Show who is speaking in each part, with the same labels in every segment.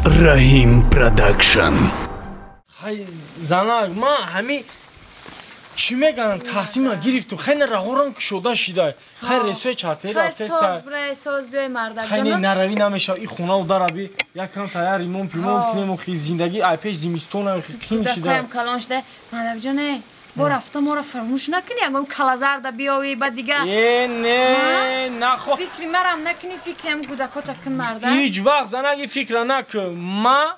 Speaker 1: Раҳим Продакшн.
Speaker 2: Хай занак, ма ҳами чӣ меганам, таҳсима гирифтум, хай на раҳорам кушода шидай. Хай ресои чартаи рафтеста.
Speaker 3: Соз биёй, мардак.
Speaker 2: Хай не, наравӣ намешав, и хонау дараби, якам таяр римон пимон кунем, хи зиндагӣ ай пеш зимистона қин шида.
Speaker 3: Кӯдакоям калон шуда, мардакҷон, бо рафта моро фаромӯш накунӣ, ягон калазарда биёвӣ, ба дига.
Speaker 2: Э, не, нахо.
Speaker 3: Фикри марам накунӣ, фикри ҳам кӯдакота кун, мардак.
Speaker 2: Ҳеҷ вақт, занаги, фикра накун. Ма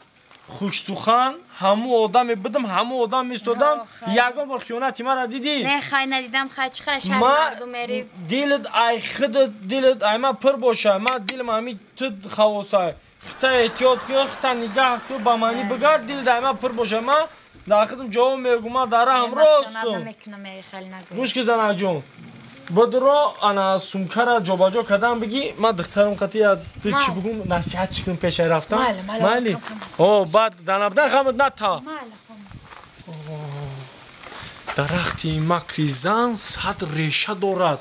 Speaker 2: хушсухан ҳамун одаме будам, ҳамун одам мистодам. Ягон бор хиёнати мара дидӣ?
Speaker 3: Не, хай, надидам. Хай, чӣ хеле шаҳри мардум мерӣ.
Speaker 2: Дилат ай худат, дилат ай ма пур боша. Ма дилам ҳами ту хавосай. Хита эҳтиёт кун, хита нигаҳ кун, ба манӣ бигард, дилат ай ма пур боша. Ма дар худам ҷавоб мегӯм, ма дар раҳам ростум. Гӯш ки, занаҷон, бодро ана сумкара ҷобаҷо кардан бигӣ, ма духтарам қати чӣ бугум, насиҳат чӣ кунам пешай рафтам. Майли, о баъд данабдан хамад ната. Дарахти макри зан сад реша дорад,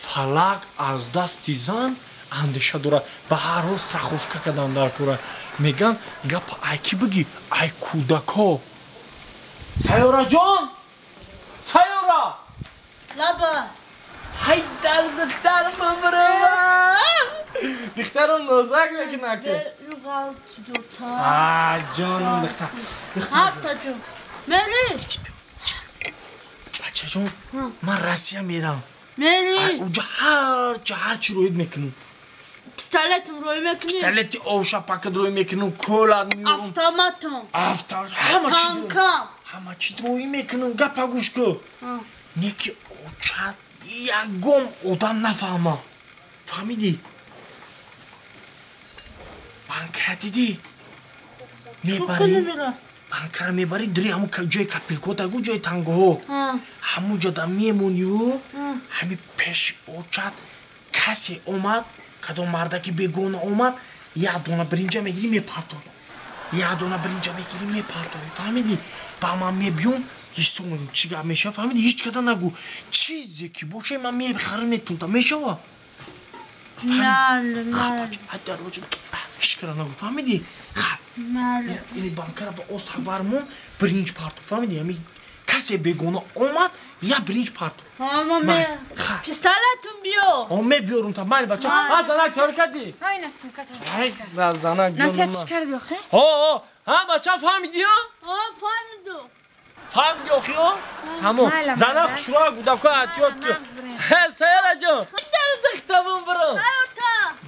Speaker 2: фалак аз дасти зан андеша дорад. Ба ҳар ҳол страховка кардан дар кора. Меган гапа ай кӣ бигӣ? Ай кӯдако. Сайёраҷон, Сайёра!
Speaker 4: Лаба.
Speaker 2: Ҳайдар, духтарам бибирам, духтарам нозак мекунад ки. Ҷонам, духтар.
Speaker 4: Мери.
Speaker 2: Бачаҷон, ман Россия мерам.
Speaker 4: Мери.
Speaker 2: Уҷа ҳарчи ҳарчи роид мекунам.
Speaker 4: Пистолетам рӯй мекунӣ?
Speaker 2: Пистолети овшапакат рӯй мекунам, колат меёрам.
Speaker 4: Автоматам.
Speaker 2: Ҳама чиз.
Speaker 4: Танкам.
Speaker 2: Ҳама чиз рӯй мекунам, гапа гӯш кун. Неки очат ягон одам нафаҳма. Фаҳмидӣ? Банка дидӣ? Мебарӣ? Банкара мебарӣ, дири ҳамун ҷои капилкотагу, ҷои тангоҳо. Ҳамун ҷода мемонию, ҳами пеши очат касе омад, кадом мардаки бегона омад, як дона биринҷа мегирӣ, мепартоӣ. Як дона биринҷа мегирӣ, мепартоӣ. Фаҳмидӣ? Ба ман мебиём, ҳисоб мекунам, чӣ гап мешава, фаҳмидӣ? Ҳеҷ када нагӯ. Чизе ки боша, ман мехарам, метунтам. Мешава? Ҳеҷ када нагӯ, фаҳмидӣ? Ини банкара ба осак бармон, биринҷ парто, фаҳмидӣ? Ҳами касе бегона омад, як биринҷ парто.
Speaker 4: Пистолетум биё.
Speaker 2: О, мебиёрум та, майли, бача. А занак, тайёр кардӣ?
Speaker 3: Ҳайна сумката.
Speaker 2: Занак.
Speaker 3: Насиҳатиш кардӣ охе?
Speaker 2: Ҳо, ҳа, бача, фаҳмидӣ?
Speaker 4: Ҳо, фаҳмидум.
Speaker 2: Фаҳмидӣ охи? Тамом. Занак хушроа, гудако эҳтиёт кун. Сайёраҷон. Духтарам бирам.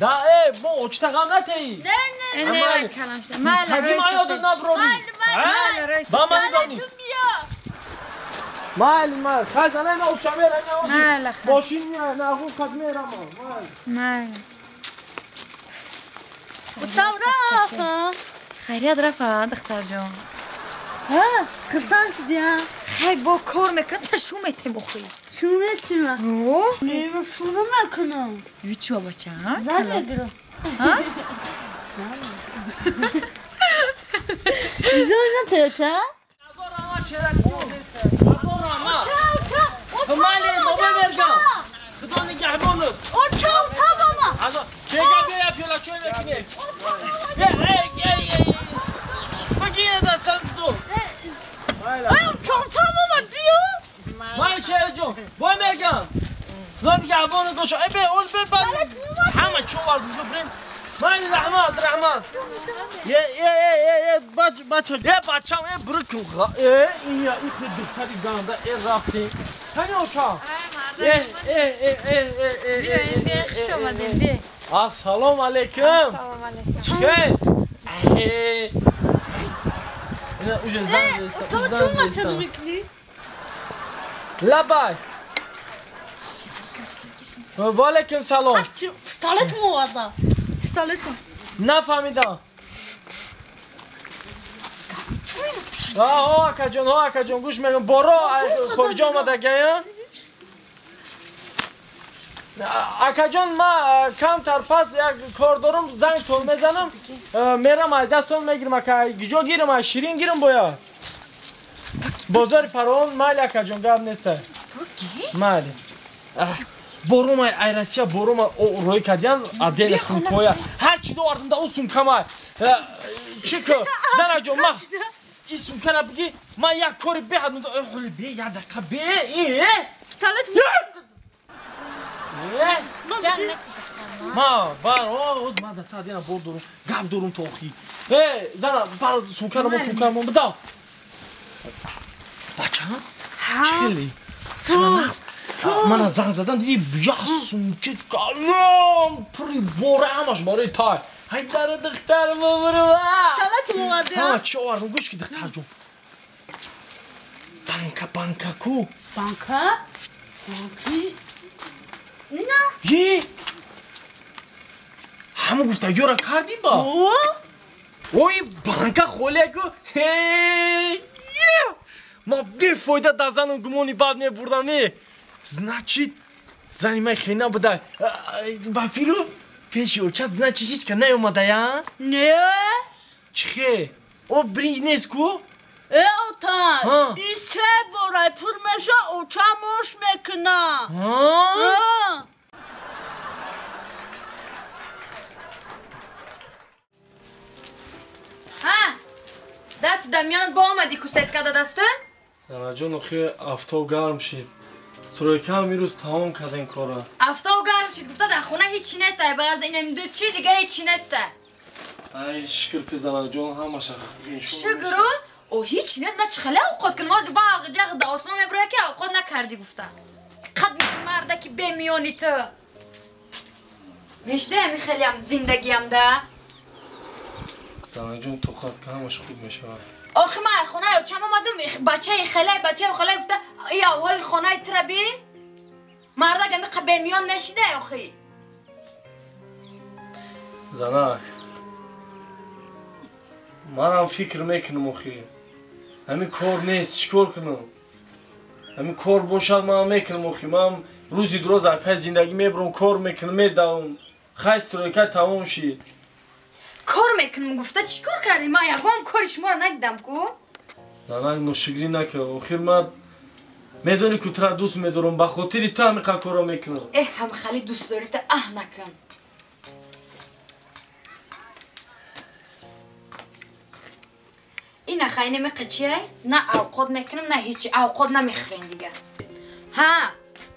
Speaker 2: Да, э, мо очта ғам натеӣ.
Speaker 4: Не, не.
Speaker 3: Не, калам шуда. Майли,
Speaker 2: Таги ма ёдат набронӣ. Ба ман нигоҳ. Майли, майли. Хай, занай, ма уша мерам.
Speaker 3: Майли, хай.
Speaker 2: Мошин меяд, нахун қад мерам. Майли.
Speaker 3: Майли.
Speaker 4: Утам рафа.
Speaker 3: Хайрият рафа, духтарҷон.
Speaker 4: Ҳа, хурсанд шудӣ, ҳа?
Speaker 3: Хай, бо кор мекунам, та шу метем охи.
Speaker 4: Шу метема?
Speaker 3: О?
Speaker 4: Не, ма шу намекунам.
Speaker 3: Ючо, бача, ҳа?
Speaker 4: Зан мегирам.
Speaker 3: Ҳа?
Speaker 4: Изон натея, ча?
Speaker 2: Майли, бобо бергам. Худо нигаҳбонат.
Speaker 4: Оча, оча, мама.
Speaker 2: Чега бия, пиёла чой мекунем. Эй, эй, эй. Бигир дастам ду.
Speaker 4: Ай, оча, оча, мама, биё.
Speaker 2: Майли, шераҷон, бой мергам. Худо нигаҳбонат боша. Эй, бе, ол бе, бе. Ҳама чо вард бибрем. Майли, раҳмат, раҳмат. Е, е, е, е, бач, бача. Е, бачам, е, брикун. Е, ия, ихи духтари ганда, е, рафти. Кани оча? Е, е, е, е, е, е.
Speaker 3: Биё, биё, хуш омадем, биё.
Speaker 2: Ассалому алайкум.
Speaker 3: Ассалому алайкум.
Speaker 2: Чӣ хел? Э. Ина уже зан зеста.
Speaker 4: То чӣ мача мекунӣ?
Speaker 2: Лабай. Ва алайкум салом.
Speaker 4: Пистолетам оварда. Пистолетам.
Speaker 2: Нафаҳмидам. Ҳо, акаҷон, ҳо, акаҷон, гӯш мекунам. Боро хориҷа омадагая? Акаҷон, ма камтар пас як кор дорам, зангтон мезанам, мерам, ай дастон мегирам, ака. Гиҷо гирам, ай ширин гирам бояд. Бозори Фараон, майли, акаҷон, гап неста. Майли. Борум ай Россия, борум рӯй кардиан, отдельно сумкоя. Ҳар чӣ довардам да ӯ сумкамай. Чӣ ку? Занаҷон, ма ин сумкара бигӣ, ман як кори беҳад ҳоли бе, як дақиқа бе.
Speaker 4: Пистолет.
Speaker 2: Ма бар оз ма дата дина бор дорум, гап дорум то охи. Э, зана, бар сумкара мо, сумкара мо бидав. Бача? Чӣ хеле? Мана занг задан диди, як сумки калон пури бора ҳамаш барои тай. Ҳай дара духтар бобурва.
Speaker 4: Пистолет оварди?
Speaker 2: Ҳа, чӣ овардам? Гӯш ки духтарҷон. Банка, банка ку?
Speaker 4: Банка? Банки? Ина?
Speaker 2: Е! Ҳамон гуфтагиёра кардӣ ба? Ой, банка холия ку? Ҳей! Ма бефоида дар зану гумони бад мебурдам. Е! Значит, зани ман хеле набуда. Ба фиру пеши очат, значит, ҳеч ка наёмадая?
Speaker 4: Не.
Speaker 2: Чӣ хе? О, бринҷ нест ку?
Speaker 4: Э, отай, и се борай пур меша, оча мош мекуна.
Speaker 3: Ҳа, даст дамёнат бо омадӣ кусетка да дасту?
Speaker 2: Занаҷон, охи афтоб гарм шид. Стройкаам ирӯз тамом кардем кора.
Speaker 3: Афтоб гарм шид, гуфта дар хона ҳеҷ чӣ нест, ай бағаз инам ду чӣ дига ҳеҷ чӣ нест.
Speaker 2: Ай, шукр ки занаҷон ҳамаша.
Speaker 3: Шукру? О, ҳеҷ нест, ман чӣ хеле овқот кунам? Ҳозир бағ ҷағ да осмон мебурояд ки овқот накардӣ гуфта. Қад марда ки бемиёни ту. Мешида ҳамин хелеам зиндагиам да?
Speaker 2: Занаҷон, тоқат ки ҳамаш хуб мешавад.
Speaker 3: Охи ман хонаи очам омадам, бачаи хеле, бачаи хеле гуфта, и аввали хонаи тура би? Мардак ҳамин қа бемиён мешида охи.
Speaker 2: Занак, манам фикр мекунам охи. Ҳамин кор нест, чӣ кор кунам? Ҳамин кор бошад, манам мекунам охи. Ман рӯзи дуроз аз пай зиндагӣ мебурам, кор мекунам, медавам. Хай стройка тамом шид.
Speaker 3: Кор мекунам гуфта чӣ кор кардӣ? Ман ягон кори шуморо надидам ку?
Speaker 2: Занак, ношукрӣ накун. Охир ман медонӣ ку тура дӯст медорам, ба хотири ту ҳамин қадр корро мекунам.
Speaker 3: Э, ҳам хали дӯстдорӣ та аҳ накун. Ина хай намеқа чиай? На авқот мекунам, на ҳечи, авқот намехӯрем дига. Ҳа,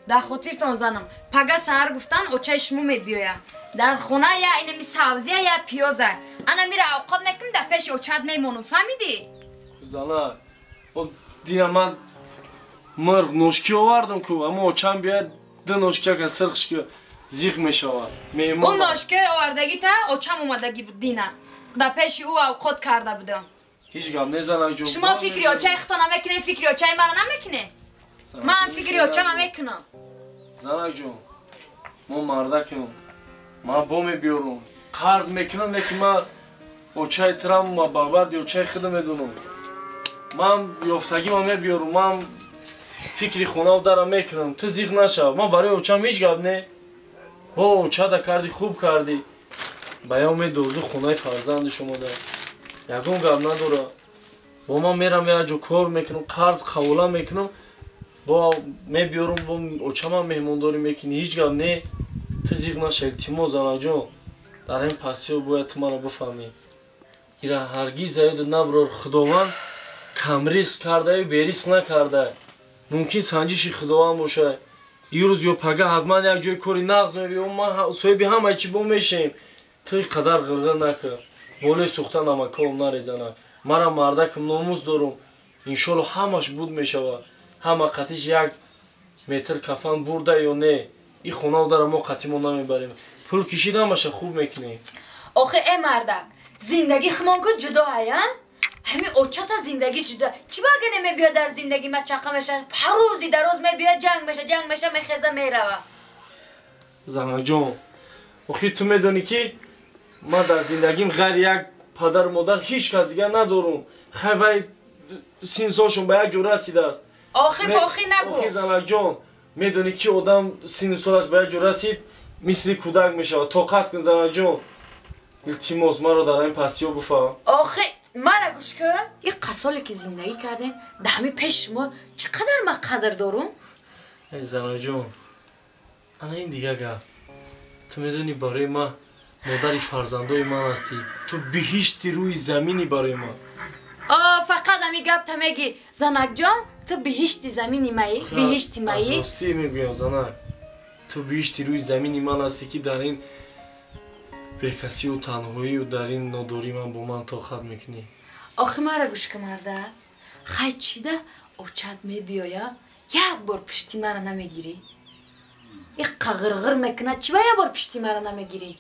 Speaker 3: дар хотиртон занам. Пага саҳар гуфтан очаи шумо мебиёя. Дар хона я инами савзия, я пиёза. Ана мира авқот мекунам, дар пеши очат мемонам, фаҳмидӣ?
Speaker 2: Зана, дина ман мирғ ношкӣ овардам ку, аммо очам биёяд ду ношкияка сирхш ки зиқ мешавад. Меҳмон.
Speaker 3: Ӯ ношкӣ овардагӣ та очам омадагӣ буд дина. Дар пеши ӯ авқот карда будам.
Speaker 2: Ҳеҷ гап не, занаҷон.
Speaker 3: Шумо фикри очаи худтон намекунед, фикри очаи маро намекунед? Ман фикри очама мекунам.
Speaker 2: Занаҷон, мо мардакем. Ман бо мебиёрам. Қарз мекунам, лекин ман очаи турам, ма бабарди очаи худам медонам. Ман ёфтагима мебиёрам, ман фикри хонаву дарам мекунам. Ту зиқ нашав. Ман барои очам ҳеҷ гап не. Бо очада кардӣ, хуб кардӣ. Ба ё медозу хонаи фарзанди шумо да. Ягон гап надора. Бо ман мерам як ҷо кор мекунам, қарз қавола мекунам, бо мебиёрам, бо очамам меҳмондорӣ мекунӣ. Ҳеҷ гап не. Ту зиқ наша, илтимос, занаҷон. Дар ҳамин пастиҳо бояд ту маро бифаҳмӣ. Ира ҳаргиз аёду наброр, Худованд камриск кардаю бериск накарда. Мумкин санҷиши Худованд бошад. Ирӯз ё пага ҳатман як ҷои кори нағз мебиём, ман соҳиби ҳамаи чӣ бо мешем. Ту ин қадар ғирғир накун. Болои сӯхта намакҳоам нарезанад. Манам мардакам, номус дорум. Иншолло ҳамаш буд мешавад. Ҳама қатиш як метр кафан бурда ё не. Ин хонаву дара мо қатимо намебарем. Пул кишид ҳамаша хуб мекунем.
Speaker 3: Охи э мардак, зиндагӣ химон ку ҷудо ая? Ҳамин очата зиндагӣ ҷудо. Чӣ ба агар намебиёд дар зиндагӣ ма чақа меша? Ҳар рӯзи дароз мебиёд, ҷанг меша, ҷанг меша, мехеза, мерава.
Speaker 2: Занаҷон, охи ту медонӣ ки ман дар зиндагим ғайри як падару модар ҳеҷ кас дигар надорум. Хай вай синну солшон ба як ҷо расидааст.
Speaker 3: Охи бохӣ нагӯ.
Speaker 2: Охи занаҷон, медонӣ ки одам синну солаш ба як ҷо расид, мисли кӯдак мешавад. Тоқат кун занаҷон. Илтимос, маро дар ҳамин пастиҳо бифаҳм.
Speaker 3: Охи мара гӯш кун, ин қасоле ки зиндагӣ кардем, дар ҳамин пеши шумо чӣ қадар ман қадр дорум?
Speaker 2: Эй занаҷон, ана ин дига гап. Ту медонӣ барои ман Модари фарзандои ман ҳастӣ. Ту биҳишти рӯи заминӣ барои ман.
Speaker 3: Фақат ами гапта мегӣ, занакҷон, ту биҳишти замини маӣ, биҳишти маӣ.
Speaker 2: Аз ростӣ мегӯям, занак, ту биҳишти рӯи замини ман ҳастӣ, ки дар ин бекасию танҳоию дар ин нодорӣ ман бо ман тоқат мекунӣ.
Speaker 3: Охи мара гӯш кун, марда, хай чида очат мебиёя, як бор пушти мара намегирӣ? Иққа ғирғир мекунад, чӣ ба як бор пушти мара намегирӣ?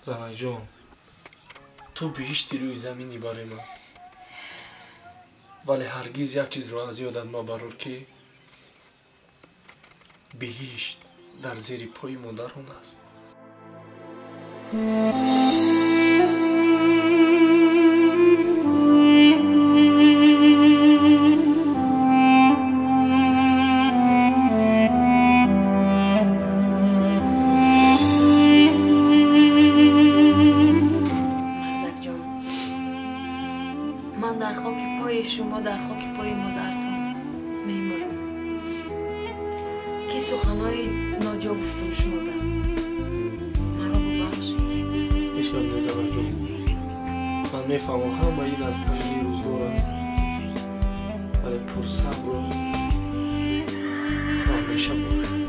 Speaker 2: Занакҷон, ту биҳишти рӯи заминӣ барои ман, вале ҳаргиз як чизро аз ёдат мабарор, ки биҳишт дар зери пои модарон аст.
Speaker 3: Мардакҷон, ман дар хоки пои шумо, дар хоки пои модартон мемурам, ки суханҳои ноҷо гуфтум шумода. Маро бубахш.
Speaker 2: Ҳеҷ гап не, занакҷон, ман мефаҳмам, ҳама ин аз тангии рӯзгор аст, вале пурсабру пурандеша бош.